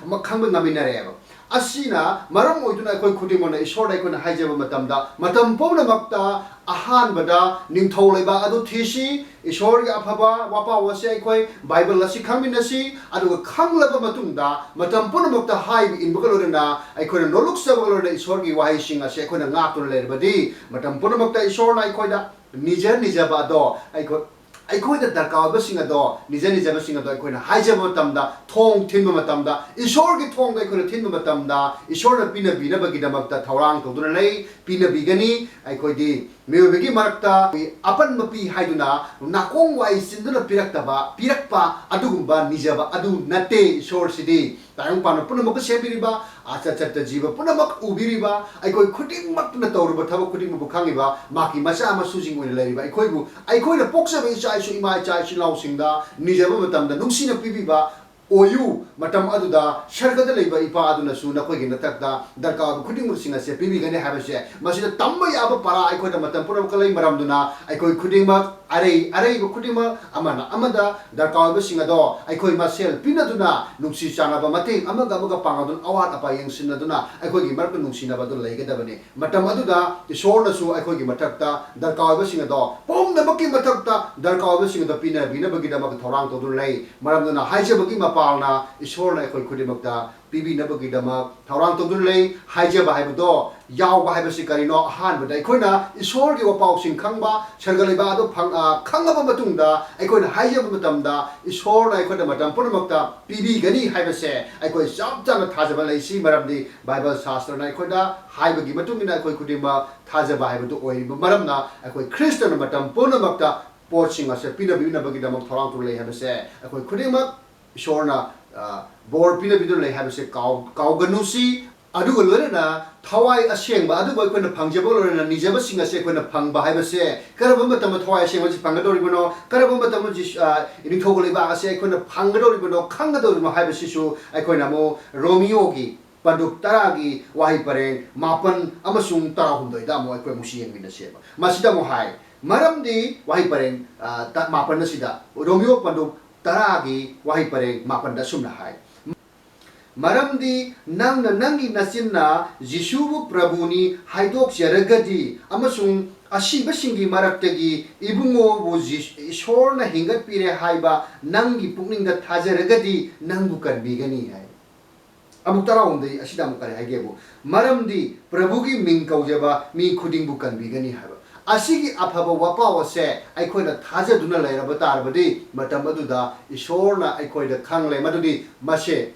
ꯑꯃ ꯈꯪꯕ ꯉꯝꯃꯤꯟꯅꯔꯦꯕ꯫ ꯑꯁꯤꯅ ꯃꯔꯝ ꯑꯣꯏꯗꯨꯅ ꯑꯩꯈꯣꯏ ꯈꯨꯗꯤꯡꯃꯛꯅ ꯏꯁꯣꯔꯗ ꯑꯩꯈꯣꯏꯅ ꯍꯥꯏꯖꯕ ꯃꯇꯝꯗ, ꯃꯇꯝ ꯄꯨꯝꯅꯃꯛꯇ ꯑꯍꯥꯟꯕꯗ ꯅꯤꯡꯊꯧ ꯂꯩꯕꯥꯛ ꯑꯗꯨ ꯊꯤꯁꯤ, ꯏꯁꯣꯔꯒꯤ ꯑꯐꯕ ꯋꯥꯄꯥꯎ ꯑꯁꯤ ꯑꯩꯈꯣꯏ ꯕꯥꯏꯕꯜ ꯑꯁꯤ ꯈꯪꯃꯤꯟꯅꯁꯤ, ꯑꯗꯨꯒ ꯈꯪꯂꯕ ꯃꯇꯨꯡꯗ ꯃꯇꯝ ꯄꯨꯝꯅꯃꯛꯇ ꯍꯥꯏꯕ ꯏꯟꯕꯒ ꯂꯣꯏꯅꯅ ꯑꯩꯈꯣꯏꯅ ꯅꯣꯂꯨꯛꯆꯕꯒ ꯂꯣꯏꯅꯅ ꯏꯁꯣꯔꯒꯤ ꯋꯥꯍꯩꯁꯤꯡ ꯑꯁꯤ ꯑꯩꯈꯣꯏꯅ ꯉꯥꯛꯇꯨꯅ ꯂꯩꯔꯕꯗꯤ, ꯃꯇꯝ ꯄꯨꯝꯅꯃꯛꯇ ꯏꯁꯣꯔꯅ ꯑꯩꯈꯣꯏꯗ ꯅꯤꯖ ꯅꯤꯖꯕ ꯑꯗꯣ ꯑꯩꯈꯣꯏ ꯑꯩꯈꯣꯏꯗ ꯗꯔꯀꯥꯔ ꯑꯣꯏꯕꯁꯤꯡ ꯑꯗꯣ, ꯅꯤꯖ ꯅꯤꯖꯕꯁꯤꯡ ꯑꯗꯣ ꯑꯩꯈꯣꯏꯅ ꯍꯥꯏꯖꯕ ꯃꯇꯝꯗ, ꯊꯣꯡ ꯊꯤꯟꯕ ꯃꯇꯝꯗ, ꯏꯁꯣꯔꯒꯤ ꯊꯣꯡꯗ ꯑꯩꯈꯣꯏꯅ ꯊꯤꯟꯕ ꯃꯇꯝꯗ, ꯏꯁꯣꯔꯅ ꯄꯤꯅꯕꯤꯅꯕꯒꯤꯗꯃꯛꯇ ꯊꯧꯔꯥꯡ ꯇꯧꯗꯨꯅ ꯂꯩ, ꯄꯤꯅꯕꯤꯒꯅꯤ꯫ ꯑꯩꯈꯣꯏꯗꯤ ꯃꯤꯑꯣꯏꯕꯒꯤ ꯃꯔꯛꯇ ꯑꯄꯟꯕ ꯄꯤ ꯍꯥꯏꯗꯨꯅ ꯅꯥꯀꯣꯡ ꯋꯥꯏ ꯆꯤꯟꯗꯨꯅ ꯄꯤꯔꯛꯇꯕ, ꯄꯤꯔꯛꯄ ꯑꯗꯨꯒꯨꯝꯕ ꯅꯤꯖꯕ ꯑꯗꯨ ꯅꯠꯇꯦ ꯏꯁꯣꯔꯁꯤꯗꯤ꯫ ꯇꯥꯏꯕꯪꯄꯥꯟꯕ ꯄꯨꯝꯅꯃꯛꯄꯨ ꯁꯦꯝꯕꯤꯔꯤꯕ, ꯑꯆꯠ ꯆꯠꯇ ꯖꯤꯕ ꯄꯨꯝꯅꯃꯛ ꯎꯕꯤꯔꯤꯕ, ꯑꯩꯈꯣꯏ ꯈꯨꯗꯤꯡꯃꯛꯇꯨꯅ ꯇꯧꯔꯨꯕ ꯊꯕꯛ ꯈꯨꯗꯤꯡꯃꯛꯄꯨ ꯈꯪꯉꯤꯕ, ꯃꯍꯥꯛꯀꯤ ꯃꯆꯥ ꯃꯁꯨꯁꯤꯡ ꯑꯣꯏꯅ ꯂꯩꯔꯤꯕ ꯑꯩꯈꯣꯏꯕꯨ, ꯑꯩꯈꯣꯏꯅ ꯄꯣꯛꯆꯕ ꯏꯆꯥ ꯏꯁꯨ, ꯏꯃꯥ ꯏꯆꯥ ꯏꯆꯤꯜ ꯏꯅꯥꯎꯁꯤꯡꯗ ꯅꯤꯖꯕ ꯃꯇꯝꯗ ꯅꯨꯡꯁꯤꯅ ꯄꯤꯕꯤꯕ ꯑꯣꯏꯌꯨ꯫ ꯃꯇꯝ ꯑꯗꯨꯗ ꯁꯔꯒꯗ ꯂꯩꯕ ꯏꯄꯥ ꯑꯗꯨꯅꯁꯨ ꯅꯈꯣꯏꯒꯤ ꯅꯊꯛꯇ ꯗꯔꯀꯥꯔ ꯑꯣꯏꯕ ꯈꯨꯗꯤꯡꯃꯛꯁꯤꯡ ꯑꯁꯦ ꯄꯤꯕꯤꯒꯅꯤ ꯍꯥꯏꯕꯁꯦ, ꯃꯁꯤꯗ ꯇꯝꯕ ꯌꯥꯕ ꯄꯔꯥ ꯑꯩꯈꯣꯏꯗ ꯃꯇꯝ ꯄꯨꯝꯅꯃꯛꯇ ꯂꯩ꯫ ꯃꯔꯝꯗꯨꯅ ꯑꯩꯈꯣꯏ ꯈꯨꯗꯤꯡꯃꯛ ꯑꯔꯩ ꯑꯔꯩꯕ ꯈꯨꯗꯤꯡꯃꯛ ꯑꯃꯅ ꯑꯃꯗ ꯗꯔꯀꯥꯔ ꯑꯣꯏꯕꯁꯤꯡ ꯑꯗꯣ ꯑꯩꯈꯣꯏ ꯃꯁꯦꯜ ꯄꯤꯅꯗꯨꯅ, ꯅꯨꯡꯁꯤ ꯆꯥꯟꯅꯕ, ꯃꯇꯦꯡ ꯑꯃꯒ ꯑꯃꯒ ꯄꯥꯡꯅꯗꯨꯅ, ꯑꯋꯥꯠ ꯑꯄꯥ ꯌꯦꯡꯁꯤꯟꯅꯗꯨꯅ, ꯑꯩꯈꯣꯏꯒꯤ ꯃꯔꯛꯇ ꯅꯨꯡꯁꯤꯅꯕ ꯑꯗꯨ ꯂꯩꯒꯗꯕꯅꯤ꯫ ꯃꯇꯝ ꯑꯗꯨꯗ ꯏꯁꯣꯔꯅꯁꯨ ꯑꯩꯈꯣꯏꯒꯤ ꯃꯊꯛꯇ ꯗꯔꯀꯥꯔ ꯑꯣꯏꯕꯁꯤꯡ ꯑꯗꯣ, ꯄꯨꯝꯅꯃꯛꯀꯤ ꯃꯊꯛꯇ ꯗꯔꯀꯥꯔ ꯑꯣꯏꯕꯁꯤꯡ ꯑꯗꯣ ꯄꯤꯅꯕꯤꯅꯕꯒꯤꯗꯃꯛ ꯊꯧꯔꯥꯡ ꯇꯧꯗꯨꯅ ꯂꯩ꯫ ꯃꯔꯝꯗꯨꯅ ꯍꯥꯏꯖꯕꯒꯤ ꯃꯄꯥꯜꯅ ꯏꯁꯣꯔꯅ ꯑꯩꯈꯣꯏ ꯈꯨꯗꯤꯡꯃꯛꯇ ꯄꯤꯕꯤꯅꯕꯒꯤꯗꯃꯛ ꯊꯧꯔꯥꯡ ꯇꯧꯗꯨꯅ ꯂꯩ꯫ ꯍꯥꯏꯖꯕ ꯍꯥꯏꯕꯗꯣ ꯌꯥꯎꯕ ꯍꯥꯏꯕꯁꯤ ꯀꯔꯤꯅꯣ? ꯑꯍꯥꯟꯕꯗ ꯑꯩꯈꯣꯏꯅ ꯏꯁꯣꯔꯒꯤ ꯋꯥꯄꯥꯎꯁꯤꯡ ꯈꯪꯕ, ꯁꯔꯒ ꯂꯩꯕꯥꯛ ꯑꯗꯨ ꯐꯪ-, ꯑ, ꯈꯪꯉꯕ ꯃꯇꯨꯡꯗ ꯑꯩꯈꯣꯏꯅ ꯍꯥꯏꯖꯕ ꯃꯇꯝꯗ ꯏꯁꯣꯔꯅ ꯑꯩꯈꯣꯏꯗ ꯃꯇꯝ ꯄꯨꯝꯅꯃꯛꯇ ꯄꯤꯕꯤꯒꯅꯤ ꯍꯥꯏꯕꯁꯦ ꯑꯩꯈꯣꯏ ꯆꯞ ꯆꯥꯅ ꯊꯥꯖꯕ ꯂꯩꯁꯤ꯫ ꯃꯔꯝꯗꯤ ꯕꯥꯏꯕꯜ ꯁꯥꯁꯇ꯭ꯔꯅ ꯑꯩꯈꯣꯏꯗ ꯍꯥꯏꯕꯒꯤ ꯃꯇꯨꯡ ꯏꯟꯅ ꯑꯩꯈꯣꯏ ꯈꯨꯗꯤꯡꯃꯛ ꯊꯥꯖꯕ ꯍꯥꯏꯕꯗꯨ ꯑꯣꯏꯔꯤꯕ ꯃꯔꯝꯅ, ꯑꯩꯈꯣꯏ ꯈ꯭ꯔꯤꯁꯇꯅ ꯃꯇꯝ ꯄꯨꯝꯅꯃꯛꯇ ꯄꯣꯠꯁꯤꯡ ꯑꯁꯦ ꯄꯤꯅꯕꯤꯅꯕꯒꯤꯗꯃꯛ ꯊꯧꯔꯥꯡ ꯇꯧꯔ ꯂꯩ ꯍꯥꯏꯕꯁꯦ ꯑꯩꯈꯣꯏ ꯈꯨꯗꯤꯡꯃꯛ ꯏꯁꯣꯔꯅ, ꯑ, ꯕꯣꯔ ꯄꯤꯅꯕꯤꯗꯨꯅ ꯂꯩ ꯍꯥꯏꯕꯁꯦ ꯀꯥꯎ-, ꯀꯥꯎꯒꯅꯨꯁꯤ꯫ ꯑꯗꯨꯒ ꯂꯣꯏꯅꯅ ꯊꯋꯥꯏ ꯑꯁꯦꯡꯕ ꯑꯗꯨꯕꯨ ꯑꯩꯈꯣꯏꯅ ꯐꯪꯖꯕ ꯂꯣꯏꯅꯅ ꯅꯤꯖꯕꯁꯤꯡ ꯑꯁꯤ ꯑꯩꯈꯣꯏꯅ ꯐꯪꯕ ꯍꯥꯏꯕꯁꯦ ꯀꯔꯝꯕ ꯃꯇꯝꯗ ꯊꯋꯥꯏ ꯑꯁꯦꯡꯕ ꯑꯁꯤ ꯐꯪꯒꯗꯧꯔꯤꯕꯅꯣ? ꯀꯔꯝꯕ ꯃꯇꯝꯗ ꯖꯤꯁꯨ, ꯑ, ꯅꯤꯡꯊꯧꯒꯤ ꯂꯩꯕꯥꯛ ꯑꯁꯤ ꯑꯩꯈꯣꯏꯅ ꯐꯪꯒꯗꯧꯔꯤꯕꯅꯣ, ꯈꯪꯒꯗꯧꯔꯤꯕꯅꯣ ꯍꯥꯏꯕꯁꯤꯁꯨ ꯑꯩꯈꯣꯏꯅ ꯑꯃꯨꯛ ꯔꯣꯃꯤꯌꯣꯒꯤ ꯄꯟꯗꯨꯞ ꯇꯔꯥꯒꯤ ꯋꯥꯍꯩ ꯄꯔꯦꯡ ꯃꯥꯄꯟ ꯑꯃꯁꯨꯡ ꯇꯔꯥꯍꯨꯝꯗꯣꯏꯗ ꯑꯃꯨꯛ ꯑꯩꯈꯣꯏ ꯑꯃꯨꯛ ꯁꯤ ꯌꯦꯡꯃꯤꯟꯅꯁꯦꯕ꯫ ꯃꯁꯤꯗ ꯑꯃꯨꯛ ꯍꯥꯏ, ꯃꯔꯝꯗꯤ ꯋꯥꯍꯩ ꯄꯔꯦꯡ, ꯑ, ꯇ-, ꯃꯥꯄꯟ ꯑꯁꯤꯗ ꯔꯣꯃꯤꯌꯣ ꯄꯟꯗꯨꯞ ꯇꯔꯥꯒꯤ ꯋꯥꯍꯩ ꯄꯔꯦꯡ ꯃꯥꯄꯟꯗ ꯑꯁꯨꯝꯅ ꯍꯥꯏ, ꯃꯔꯝꯗꯤ ꯅꯪꯅ ꯅꯪꯒꯤ ꯅꯆꯤꯟꯅ ꯖꯤꯁꯨꯕꯨ ꯄ꯭ꯔꯚꯨꯅꯤ ꯍꯥꯏꯗꯣꯛꯆꯔꯒꯗꯤ ꯑꯃꯁꯨꯡ ꯑꯁꯤꯕꯁꯤꯡꯒꯤ ꯃꯔꯛꯇꯒꯤ ꯏꯕꯨꯡꯉꯣꯕꯨ ꯖꯤ-, ꯏꯁꯣꯔꯅ ꯍꯤꯡꯒꯠꯄꯤꯔꯦ ꯍꯥꯏꯕ ꯅꯪꯒꯤ ꯄꯨꯛꯅꯤꯡꯗ ꯊꯥꯖꯔꯒꯗꯤ ꯅꯪꯕꯨ ꯀꯟꯕꯤꯒꯅꯤ ꯍꯥꯏ꯫ ꯑꯃꯨꯛ ꯇꯔꯥꯍꯨꯝꯗꯣꯏ ꯑꯁꯤꯗ ꯑꯃꯨꯛ ꯀꯔꯤ ꯍꯥꯏꯒꯦꯕꯨ? ꯃꯔꯝꯗꯤ ꯄ꯭ꯔꯚꯨꯒꯤ ꯃꯤꯡ ꯀꯧꯖꯕ ꯃꯤ ꯈꯨꯗꯤꯡꯕꯨ ꯀꯟꯕꯤꯒꯅꯤ ꯍꯥꯏꯕ꯫ ꯑꯁꯤꯒꯤ ꯑꯐꯕ ꯋꯥꯄꯥꯎ ꯑꯁꯦ ꯑꯩꯈꯣꯏꯅ ꯊꯥꯖꯗꯨꯅ ꯂꯩꯔꯕ ꯇꯥꯔꯕꯗꯤ, ꯃꯇꯝ ꯑꯗꯨꯗ ꯏꯁꯣꯔꯅ ꯑꯩꯈꯣꯏꯗ ꯈꯪꯂꯦ ꯃꯗꯨꯗꯤ ꯃꯁꯦ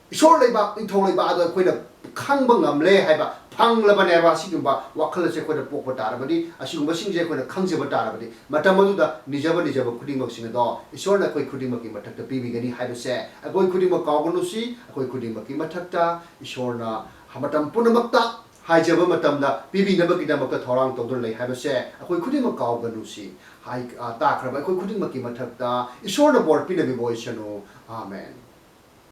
ꯏꯁꯣꯔ ꯂꯩꯕꯥꯛ, ꯅꯤꯡꯊꯧ ꯂꯩꯕꯥꯛ ꯑꯗꯨ ꯑꯩꯈꯣꯏꯅ ꯈꯪꯕ ꯉꯝꯂꯦ ꯍꯥꯏꯕ ꯐꯪꯂꯕꯅꯦꯕ꯫ ꯑꯁꯤꯒꯨꯝꯕ ꯋꯥꯈꯜ ꯑꯁꯦ ꯑꯩꯈꯣꯏꯗ ꯄꯣꯛꯄ ꯇꯥꯔꯕꯗꯤ, ꯑꯁꯤꯒꯨꯝꯕꯁꯤꯡꯁꯦ ꯑꯩꯈꯣꯏꯅ ꯈꯪꯖꯕ ꯇꯥꯔꯕꯗꯤ, ꯃꯇꯝ ꯑꯗꯨꯗ ꯅꯤꯖꯕ ꯅꯤꯖꯕ ꯈꯨꯗꯤꯡꯃꯛꯁꯤꯡ ꯑꯗꯣ ꯏꯁꯣꯔꯅ ꯑꯩꯈꯣꯏ ꯈꯨꯗꯤꯡꯃꯛꯀꯤ ꯃꯊꯛꯇ ꯄꯤꯕꯤꯒꯅꯤ ꯍꯥꯏꯕꯁꯦ ꯑꯩꯈꯣꯏ ꯈꯨꯗꯤꯡꯃꯛ ꯀꯥꯎꯒꯅꯨꯁꯤ꯫ ꯑꯩꯈꯣꯏ ꯈꯨꯗꯤꯡꯃꯛꯀꯤ ꯃꯊꯛꯇ ꯏꯁꯣꯔꯅ ꯃꯇꯝ ꯄꯨꯝꯅꯃꯛꯇ ꯍꯥꯏꯖꯕ ꯃꯇꯝꯗ ꯄꯤꯕꯤꯅꯕꯒꯤꯗꯃꯛꯇ ꯊꯧꯔꯥꯡ ꯇꯧꯗꯨꯅ ꯂꯩ ꯍꯥꯏꯕꯁꯦ ꯑꯩꯈꯣꯏ ꯈꯨꯗꯤꯡꯃꯛ ꯀꯥꯎꯒꯅꯨꯁꯤ꯫ ꯍꯥꯏ-, ꯑ, ꯇꯥꯈ꯭ꯔꯕ ꯑꯩꯈꯣꯏ ꯈꯨꯗꯤꯡꯃꯛꯀꯤ ꯃꯊꯛꯇ ꯏꯁꯣꯔꯅ ꯕꯣꯔ ꯄꯤꯅꯕꯤꯕ ꯑꯣꯏꯁꯅꯨ꯫ ꯑꯥꯃꯦꯟ꯫